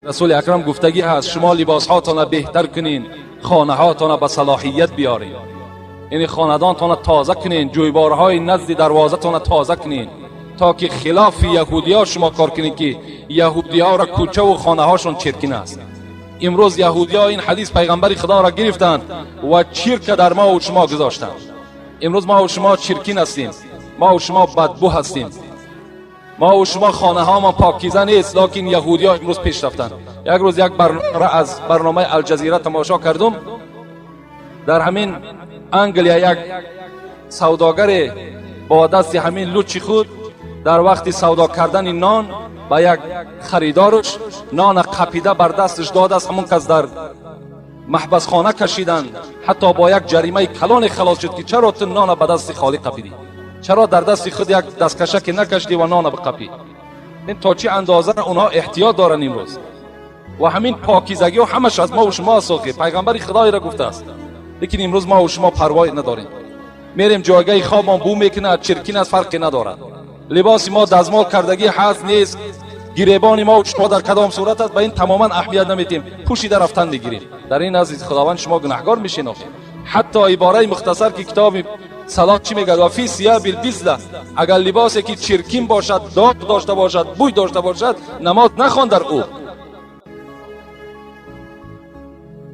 Расули Акрам гуфтагӣ ҳаст, шумо либосҳоятонро беҳтар кунин, хонаҳоятонро ба салоҳият биёрин, яъне хонадонтонро тоза кунин, ҷӯйборҳои назди дарвозатонро тоза кунин, то ки хилофи яҳудиҳо шумо кор кунед, ки яҳудиҳоро кӯчаву хонаҳошон чиркин аст. Имрӯз яҳудиҳо ин ҳадис пайғамбари худоро гирифтанд ва чирка дар мову шумо гузоштанд. Имрӯз мову шумо чиркин ҳастем, мову шумо бадбӯ ҳастем, мову шумо хонаҳомо покиза нест, лекин яҳудиҳо имрӯз пеш рафтанд. Як рӯз як барномаро аз барномаи Алҷазира тамошо кардум. Дар ҳамин Англия як савдогаре бо дасти ҳамин лучи худ дар вақти савдо кардани нон ба як харидорш нона қапида бар дасташ додааст. Ҳамон кас дар маҳбасхона кашиданд, ҳатто бо як ҷаримаи калоне халос шуд, ки чаро ту нона ба дасти холӣ қапидӣ, чаро дар дасти худ як дасткашаке накашидӣ ва нона биқапӣ. Ин то чӣ андоза онҳо эҳтиёт доранд имрӯз. Ва ҳамин покизагиҳо ҳамаш аз мову шумо аст, охи пайғамбари худоеро гуфтааст. Лекин имрӯз мову шумо парвое надорем, мерем ҷойгаҳи хобмон бӯ мекунад, чиркин аст, фарқе надорад. Либоси мо дазмол кардагӣ ҳаст нест, гиребони мо шумо дар кадом сурат аст, ба ин тамоман аҳамият намедиҳем, пӯшида рафтан мегирем. Дар ин азиз худованд шумо гунаҳгор мешин. Охи ҳатто ибораи мухтасар ки китоби салот чӣ мегӯяд? Ва фи сиябил бизла, агар либосе ки чиркин бошад, доғ дошта бошад, бӯй дошта бошад, намоз нахон дар ӯ.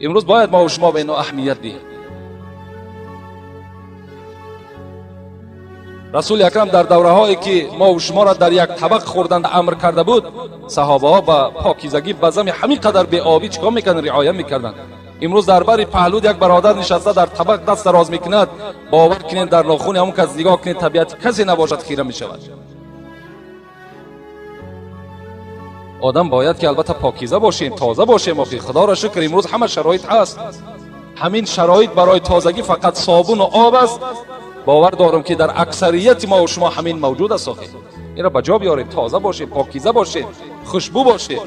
Имрӯз бояд мо шумо ба ино аҳамият диҳем. Расули Акрам дар давраҳое ки мо шуморо дар як табақ хӯрдан амр карда буд, саҳобаҳо ба покизагӣ ба зами ҳамин қадар беобӣ чӣ кор мекарданд? Риоя мекарданд. Имрӯз дар бари паҳлуд як бародар нишаста дар табақ даст дароз мекунад, бовар кунед, дар нохуни ҳамон кас нигоҳ кунед, табиати касе набошад, хира мешавад. Одам бояд ки албатта покиза бошем, тоза бошем. Охи худоро шукр, имрӯз ҳама шароит ҳаст. Ҳамин шароит барои тозагӣ фақат собуну об аст. Бовар дорам ки дар аксарияти мо шумо ҳамин мавҷуд аст. Охи инро ба ҷо биёрем, тоза бошем, покиза бошем, хушбӯ бошем.